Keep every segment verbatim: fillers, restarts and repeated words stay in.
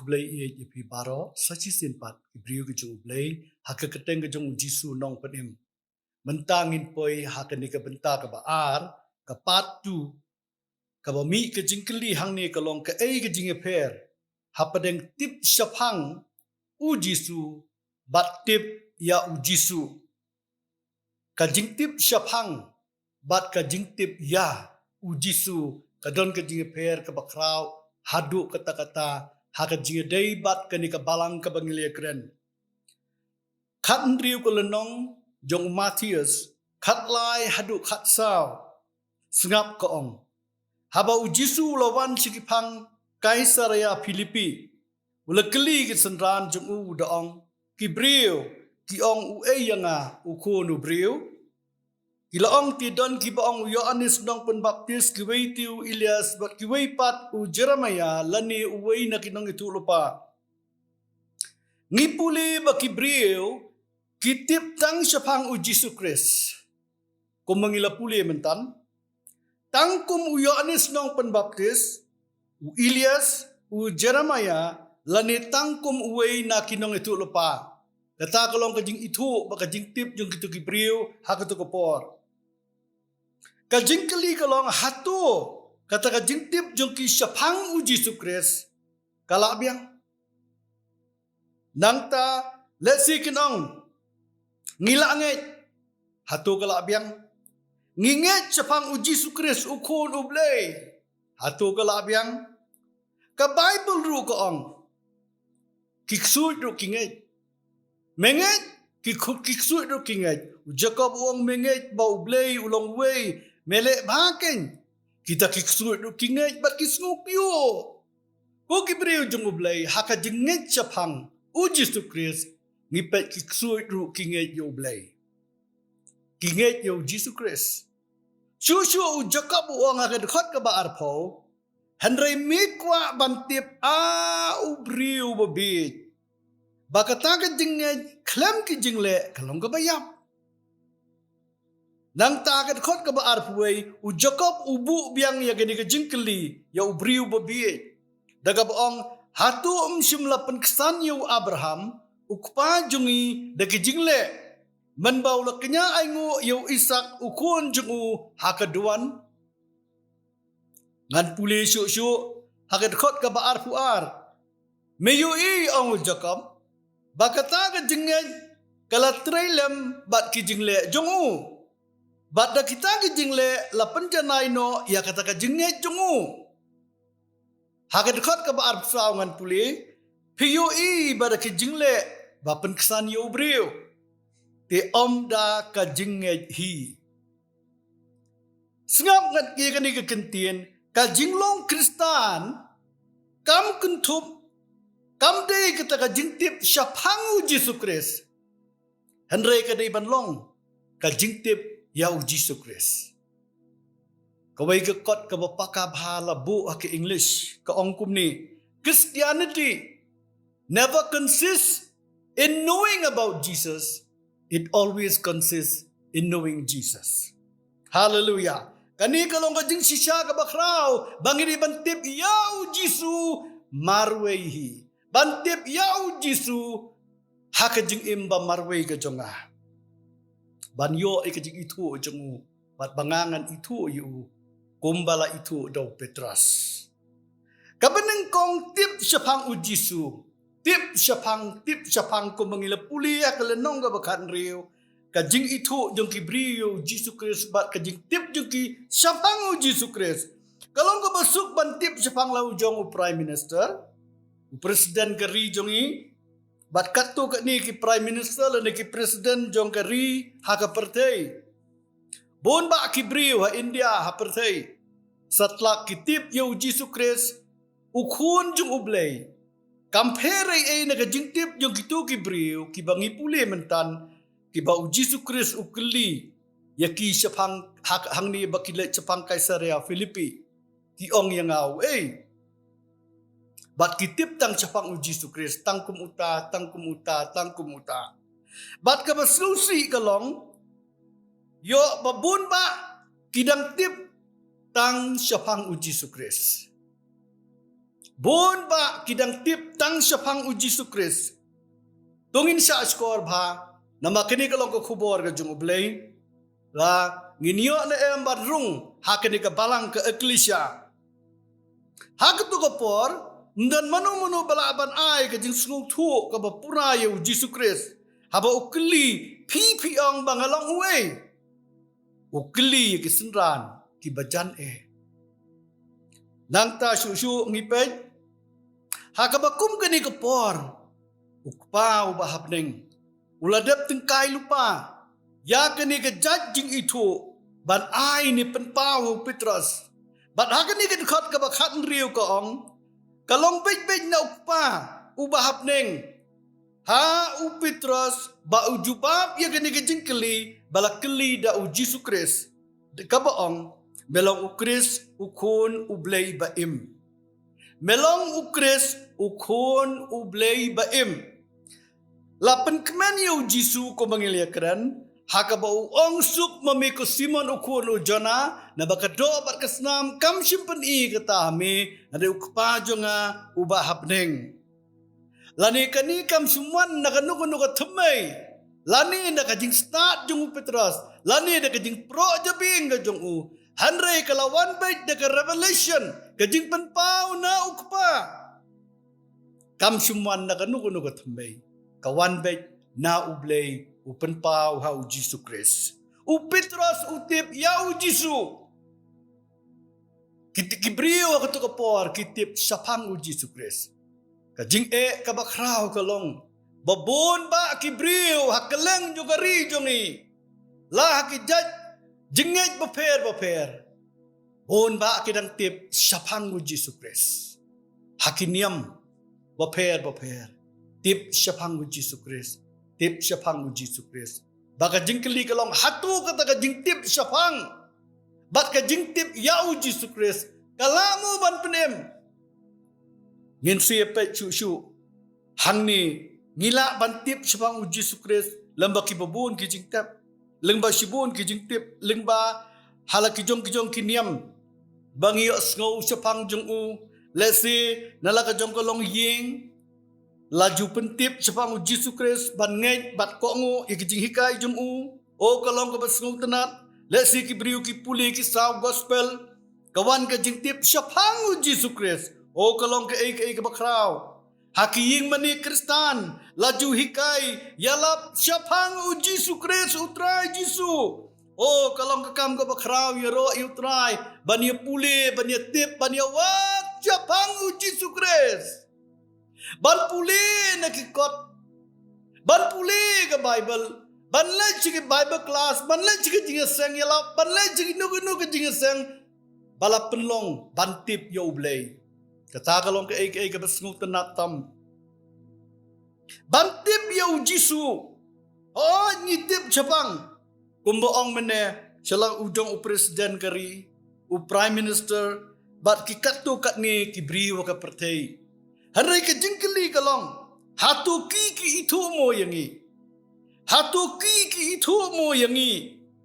Blei ïeit ïa phi baroh, sa shisien pat ki briew ki jong U Blei, ha ka kyrteng ka jong U Jisu Nongpynim. Mynta ngin poi ha kane ka bynta kaba ar, ka part two, kaba mih ka jingkylli hangne ka long kaei ka jingïapher hapdeng tip shaphang U Jisu bad tip ïa U Jisu. Ka jingtip shaphang bad ka jingtip ïa U Jisu ka don ka jingïapher kaba khraw haduh katta katta ha ka jingïadei bad kane ka balang kaba ngi la ïakren. Khathynriew ka lynnong jong u Mathaios, khatlai haduh khatsaw. Sngap ka ong. Haba U Jisu u la wan sha ki phang Kaisaria Philipi, u la kylli ki synran jong u, u da ong, ki briew ki ong uei ïa nga, U Khun u briew? Ki la ong, te don kiba ong u Ïoannis Nongpynbaptis, kiwei te u Ilias, bad kiwei pat u Jeremaïah lane uwei na ki nongïathuhlypa. Ngi pule ba ki briew ki tip tang shaphang U Jisu Khrist. Kumba ngi la pule mynta, tang kum u Ïoannis Nongpynbaptis, u Ilias, u Jeremaïah, lane tang kum uwei na ki nongïathuhlypa. Kata ka long ka jingithuh bad ka jingtip jong kito ki briew ha kato ka por. Ka jingkylli ka long, hato kata ka jingtip jong ki shaphang U Jisu Khrist ka lah biang? Nangta lehse kin ong, ngi la ngeit. Hato ka lah biang? Ngi ngeit shaphang U Jisu Khrist, U Khun U Blei. Hato ka lah biang? Ka Baibl ruh ka ong, ki ksuid ruh ki ngeit. Me ngeit? Ki khu-, ki ksuid ruh ki ngeit. U Jakob u ong, me ngeit ba U Blei u long uwei? Me leh bha kein? Kita ki ksuid ruh ki ngeit bad ki sngewkyiuh. Ko ki briew jong U Blei, ha ka jingngeit shaphang U Jisu Khrist, ngi peit ki ksuid ruh ki ngeit ïa U Blei. Ki ngeit ïa U Jisu Khrist. Shuh shuh u Jakob u ong ha ka dkhot kaba arphew, hynrei me kwah ban tip, a u briew babieit, ba kata ka jingngeit khlem ki jingleh ka long kaba ïap. Nangta ha ka dkhot kaba arphew wei, u Jakob u buh biang ïa kane ka jingkylli ïa u briew babieit, da kaba ong, hato ym shym la pynksan ïa u Abraham, u kpa jong ngi, da ki jingleh, mynba u la kñia ainguh ïa u Isaak, u khun jong u, ha ka duwan? Ngan pule shuh shuh ha ka dkhot kaba arphew ar. Me ïohi, ong u Jakob, ba kata ka jingngeit ka la trei lem bad ki jingleh jong u, bad da kita ki jingleh la pynjanai noh ïa kata ka jingngeit jong u. Ha ka dkhot kaba arphew saw ngan pule, phi ïohi ba da ki jingleh ba pynksan ïa u briew, te ym da ka jingngeit hi. Sngap ngat ïa kane ka kyntien, ka jinglong Khristan kam kynthup, kam dei kata ka jingtip shaphang U Jisu Khrist, hynrei ka dei ban long ka jingtip ïa U Jisu Khrist. Kawei ka kot kaba paka bha la buh ha ka English ka ong kumne, Christianity never consists in knowing about Jesus, it always consists in knowing Jesus. Hallelujah. Kane ka long ka jingshisha kaba khraw ba ngi dei ban tip ïa U Jisu marwei hi. Ban tip ïa U Jisu ha ka jingim ba marwei ka jong nga. Ban ïoh ïa ka jingithuh jong u, bad ba nga ngan ithuh ïa u kumba la ithuh da u Petros. Kaba nyngkong, tip shaphang U Jisu. Tip shaphang, tip shaphang, kumba ngi la pule ha ka lynnong kaba khathynriew. Ka jingithuh jong ki briew ïa U Jisu Khrist bad ka jingtip jong ki shaphang U Jisu Khrist. Ka long kaba suk ban tip shaphang la u jong u Prime Minister, u President ka ri jong ngi, bad katto katne ki Prime Minister lane ki President jong ka ri ha ka pyrthei. Bun bah ki briew ha India ha pyrthei, satlak ki tip ïa U Jisu Khrist, U Khun jong U Blei. Kam pher ei ei na ka jingtip jong kito ki briew kiba ngi pule mynta, kiba U Jisu Khrist u kylli ïa ki shaphang, ha, hangne ba ki leit shaphang Kaisaria Philipi. Ki ong ïa nga uei? Bad ki tip tang shaphang U Jisu Khrist, tang kum uta, tang kum uta, tang kum uta. Bad kaba sngewsih ka long, ïoh ba bun bah ki dang tip tang shaphang U Jisu Khrist. Bun bah ki dang tip tang shaphang u Jisu Khrist. To ngin shah shkor bha, namar kane ka long ka khubor ka jong U Blei. La ngin ïoh ne em ban rung ha kane ka balang ka eklisia. Ha kato ka por, ym don mano mano ba lah ban ai ka jingsngewthuh kaba pura ïa u Jisu Khrist. Haba u kylli, phi phi ong ba nga long uei? U kylli ïa ki synran kiba jan eh. Nangta shuh shuh ngi peit, ha kaba kum kane ka por, u Kpa uba ha bneng u la dep tyngkai lypa ïa kane ka jait jingithuh ban ai ne pynpaw ha u Petros. Bad ha kane ka dkhot kaba khathynriew ka ong, ka long beit beit na u Kpa uba ha bneng ha u Petros ba u jubab ïa kane ka jingkylli ba la kylli da u Jisu Khrist, kaba ong, me long u Khrist, u Khun U Blei ba im. Me long u Khrist, u Khun U Blei ba im. La pynkmen ïa u Jisu kumba ngi la ïakren, ha kaba u ong, suk ma me ko Simon u khun u Jona, naba ka doh bad ka snam kam shym pyni kata ha me, hynrei u Kpa jong nga uba ha bneng. Lane kane kam shym wan na kano kano ka thymmei, lane na ka jingstad jong u Petros, lane na ka jingproh jabieng ka jong u. Hynrei ka la wan beit da ka revelation, ka jingpynpaw na u Kpa. Kam shym wan na kano kano ka thymmei, ka wan beit na U Blei, u pynpaw ha u Jisu Khrist. U Petros u tip ïa u Jisu. Ki, ki briew ha kato ka por ki tip shaphang u Jisu Khrist. Ka jingeh kaba khraw ka long ba bun bah ki briew ha kylleng jong ka ri jong ngi, la ha ki jait jingngeit bapher bapher, bun bah ki dang tip shaphang u Jisu Khrist. Ha ki niam bapher bapher, tip shaphang u Jisu Khrist, tip shaphang u Jisu Khrist. Ba ka jingkylli ka long, hato kata ka jingtip shaphang bad ka jingtip ïa u Jisu Khrist ka lah mo ban pynim? Ngin sa ïa peit shuh shuh. Hangne ngi lah ban tip shaphang u Jisu Khrist lyngba kiba bun ki jingtip, lyngba shibun ki jingtip, lyngba ha la ki jong ki jong ki niam ba ngi ïohsngew shaphang jong u. Lehse na la ka jong ka longïing la ju pyntip shaphang u Jisu Khrist ban ngeit bad kohnguh ïa ki jinghikai jong u. O ka long kaba sngewtynnat. Lehse ki briew ki pule ki saw gospel, ka wan ka jingtip shaphang u Jisu Khrist. O ka long kaei kaei kaba khraw. Ha ki ïing mane Khristan la ju hikai ïalap shaphang u Jisu Khrist, u Trai Jisu. O ka long ka kam kaba khraw ïaroh ïa u Trai, ban ïa pule, ban ïa tip, ban ïa wad shaphang u Jisu Khrist. Ban pule na ki kot, ban pule ka Bible, ban leit sha ki Bible class, ban leit sha ki jingïaseng ïalap, ban leit sha kino kino ki jingïaseng ba la pynlong ban tip ïa u Blei. Kata ka long kaei kaei kaba sngewtynnat tam. Ban tip ïa u Jisu, hooid ngi tip shaphang, kumba ong mynne, sha la u jong u president ka ri, u prime minister, bad ki katto katne ki briew ha ka pyrthei. Hynrei ka jingkylli ka long, hato ki ki ithuh mo ïa ngi? Hato ki ki ithuh mo ïa ngi?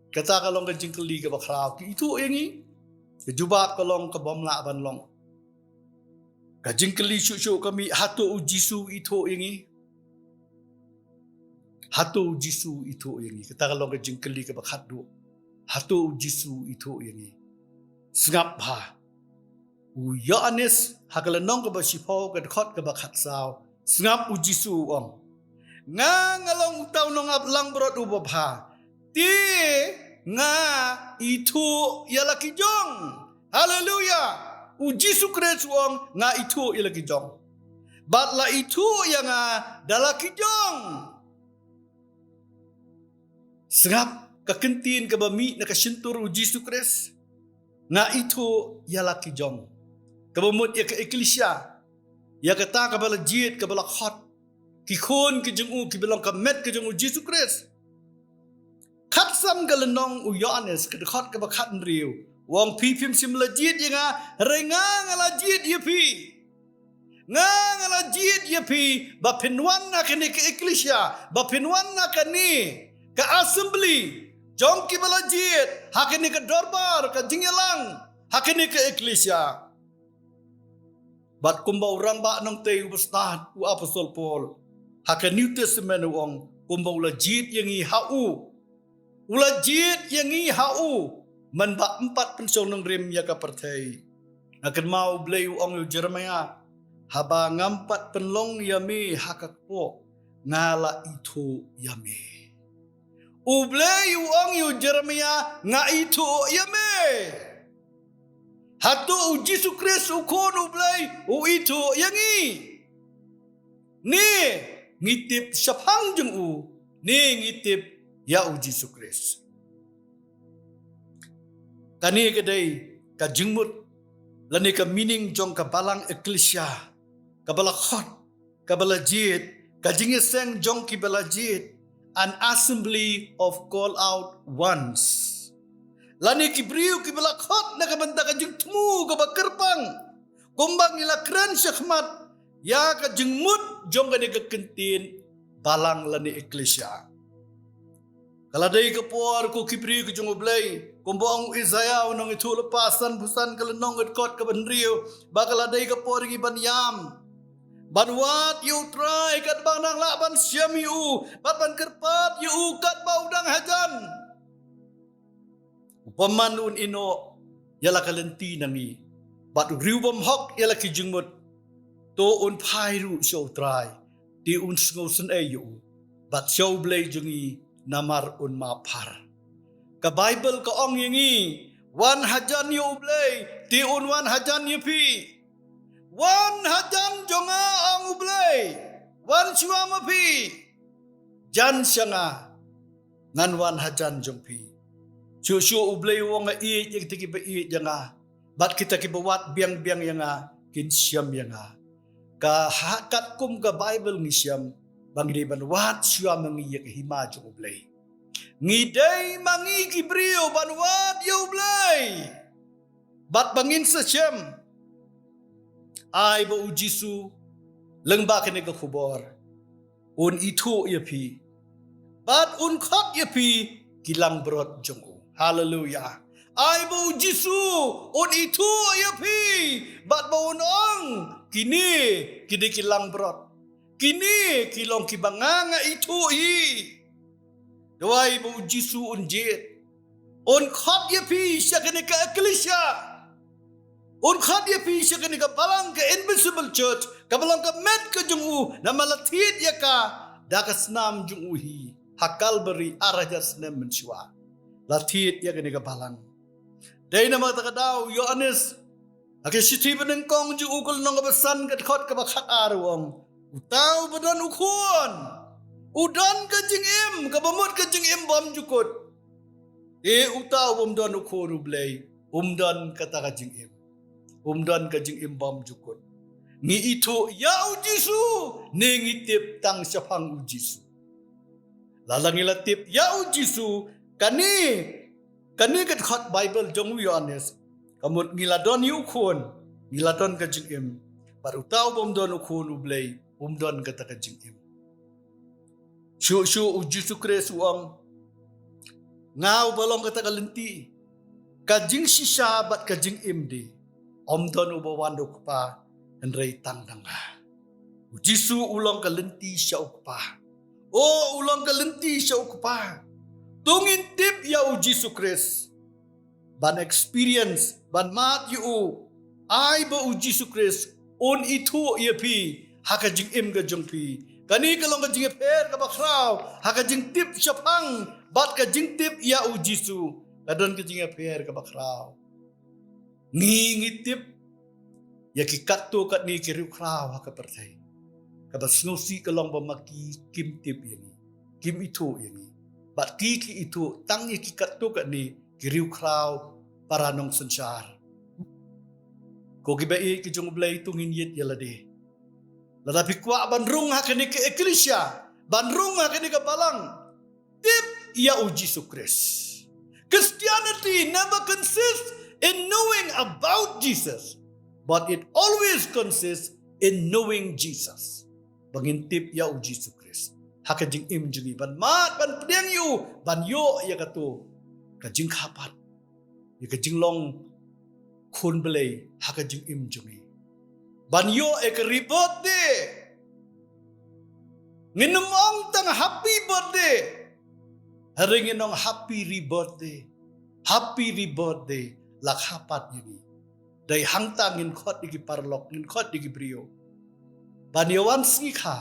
Kata ka long ka jingkylli kaba khraw, ki ithuh ïa ngi? Ka jubab ka long kabym lah ban long. Ka jingkylli shuh shuh ka mih, hato u Jisu u ithuh ïa ngi? Hato u Jisu u ithuh ïa ngi? Kata ka long ka jingkylli kaba khatduh. Hato u Jisu u ithuh ïa ngi? Sngap bha. U Ïoannis ha ka lynnong kaba shiphew ka dkhot kaba khatsaw. Sngap u Jisu u ong, nga nga long uta u nongaplangbrot uba bha. Te nga ithuh ïa la ki jong. Haleluya. U Jisu Khrist u ong nga ithuh ïa la ki jong. Bad la ithuh ïa nga da la ki jong. Sngap ka kyntien kaba mih na ka shyntur u Jisu Khrist. Nga ithuh ïa la ki jong. Kaba mut ïa ka eklisia. Ïa kata kaba la jied kaba la khot. Ki khun ki jong u kiba long ka met ka jong u Jisu Khrist. Khatsan ka lynnong u Ïoannis ka dkhot kaba khathynriew. U ong phi phim shym la jied ïa nga, hynrei nga nga la jied ïa phi. Nga nga la jied ïa phi, ba phin wan ha kane ka eklisia, ba phin wan ha kane ka assembly jong kiba la jied, ha kane ka dorbar ka jingïalang, ha kane ka eklisia. Bad kumba u rangbah nongtei u bastad u apostol Paul ha ka New Testament u ong, kumba u la jied ïa ngi ha u. U la jied ïa ngi ha u. Mynba ym pat pynshong nongrim ïa ka pyrthei. Nga kynmaw u Blei u ong ïa u Jeremiah, haba ngam pat pynlong ïa me ha ka kpoh, nga la ithuh ïa me. U Blei u ong ïa u Jeremiah, nga ithuh ïa me. Hato u Jisu Khrist u Khun u Blei u ithuh ïa ngi? Ne ngi tip shaphang jong u, ne ngi tip ïa u Jisu Khrist? Kane ka dei ka jingmut lane ka meaning jong ka balang ekklesia, kaba la khot, kaba la jied, ka jingïaseng jong kiba la jied, an assembly of called out ones. Lane ki briew kiba la khot na ka bynta ka jingthmu kaba kyrpang. Kumba ngi la kren shakhmat ïa ka jingmut jong kane ka kyntien balang lane ekklesia. Ka la dei ka por ko ki briew ki jong u Blei, kumba ong u Isaiah u nongïathuhlypa, sanphew san ka lynnong, ka dkhot kaba hynriew, ba ka la dei ka por ngi ban ïam, ban wad ïa u Trai katba ngi dang lah ban shem ïa u, bad ban kyrpad ïa u katba u dang hajan. U bymman un ïehnoh ïa la ka lynti na ngi, bad u riewbymhok ïa la ki jingmut. To un phai ruh sha u Trai, te un sngewsynei ïa u, bad sha u Blei jong ngi, namar un map bha. Ka Baibl ka ong ïa ngi, wan hajan ïa u Blei, te un wan hajan ïa phi. Wan hajan jong nga, ong u Blei, wan shuwa ma phi. Jan sha nga, ngan wan hajan jong phi. Shuh shuh u Blei u ong, nga ïeit ïa kita kiba ïeit ïa nga, bad kita kiba wad biang biang ïa nga kin shem ïa nga. Ka ha katkum ka Baibl ngi shem ba ngi dei ban wad shuwa ma ngi ïa ka hima jong u Blei. Ngi dei ma ngi ki briew ban wad ïa u Blei. Bad ba ngin sa shem, ai ba u Jisu, lyngba kane ka khubor, un ithuh ïa phi, bad un khot ïa phi ki langbrot jong u. Haleluya. Ai ba u Jisu un ithuh ïa phi, bad ba un ong, kine ki dei ki langbrot. Kine ki long kiba nga nga ithuh hi. Duwai ba u Jisu un jied, un khot ïa phi sha kane ka ekklesia. Un khot ïa phi sha kane ka balang, ka invisible church, kaba long ka met ka jong u, namar la thied ïa ka da ka snam jong u hi ha Kalbari ar hajar snem mynshuwa. La thied ïa kane ka balang. Dei namar kata ka daw u Ïoannis, ha ka shithi banyngkong jong u, ka lynnong kaba san, ka dkhot kaba khatar, u ong, uta uba don u Khun u don ka jingim, kaba mut ka jingim bymjukut. Te uta u bym don u Khun u Blei um don kata ka jingim, um don ka jingim bymjukut. Ngi ithuh ïa u Jisu ne ngi tip tang shaphang u Jisu? Lada ngi la tip ïa u Jisu, kane, kane ka dkhot Baibl jong u Ïoannis, ka mut ngi la don ïa u Khun, ngi la don ka jingim. Bad uta u bym don u Khun u Blei um don kata ka jingim. Shuh shuh u Jisu Khrist u ong, nga uba long kata ka lynti, ka jingshisha bad ka jingim de. Ym don uba wan da u Kpa hynrei tang da nga. U Jisu u long ka lynti sha u Kpa. O, u long ka lynti sha u Kpa. To ngin tip ïa u Jisu Khrist, ban experience, ban mad ïa u. Ai ba u Jisu Khrist un ithuh ïa phi ha ka jingim ka jong phi. Kane ka long ka jingïapher kaba khraw ha ka jingtip shaphang bad ka jingtip ïa u Jisu. Ka don ka jingïapher kaba khraw. Ngi ngi tip ïa ki katto katne ki riewkhraw ha ka pyrthei. Kaba sngewsih ka long ba ma ki kim tip ïa ngi, kim ithuh ïa ngi. Bad ki ki ithuh tang ïa ki katto katne ki riewkhraw para nongsynshar. Ko kiba ïeit ki jong u Blei, to ngin ïeit ïa lade. Lada phi kwah ban rung ha kane ka ekklesia, ban rung ha kane ka balang, tip ïa u Jisu Khrist. Christianity never consists in knowing about Jesus, but it always consists in knowing Jesus. Ba ngin tip ïa u Jisu Khrist ha ka jingim jong ngi, ban mad, ban pdiang ïa u, ban ïoh ïa kato ka jingkyrpad, ïa ka jinglong khun Blei ha ka jingim jong ngi. ban ïoh ïa ka rebirth day. Ngin ym ong tang happy birthday, hynrei ngin ong happy rebirth day. Happy rebirth day. La kha pat ïa ngi. Dei hangta ngin khot ïa ki paralok, ngin khot ïa ki briew ban ïa wan sngikha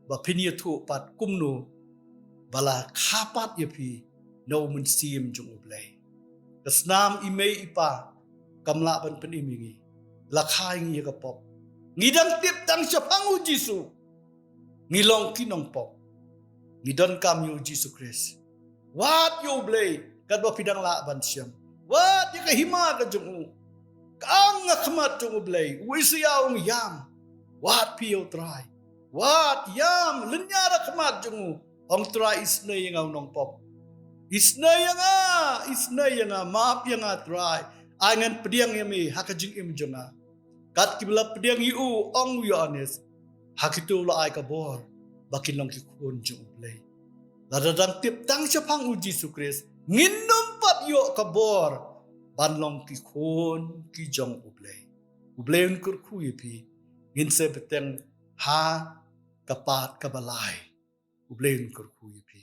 ba phin ïathuh pat kumno ba la kha pat ïa phi na u mynsiem jong U Blei. Ka snam i mei i pa kam lah ban pynim ïa ngi. La kha ïa ngi ïa ka pop. Ngi dang tip tang shaphang U Jisu, ngi long ki nongpop. Ngi donkam ïa U Jisu Khrist. Wad ïa U Blei katba phi dang lah ban shem. Wad ïa ka hima ka jong u. Ka ang ha khmat jong U Blei. U Isaïah u ong, ïam, wad phi ïa U Trai. Wad, ïam, lynñiar ha khmat jong u. Ong, Trai, isynei ïa nga u nongpop. Isynei ïa nga, isynei ïa nga, map ïa nga Trai. Ai ngan pdiang ïa me ha ka jingim jong nga kat kiba la pdiang ïa u, ong u Ïoannis, ha kito la ai ka bor ba kin long ki khun jong U Blei. Lada dang tip tang shaphang U Jisu Khrist, ngin ym pat ïoh ka bor ban long ki khun ki jong U Blei. U Blei un kyrkhu ïa phi. Ngin sa bteng ha ka part kaba lai. U Blei un kyrkhu ïa phi.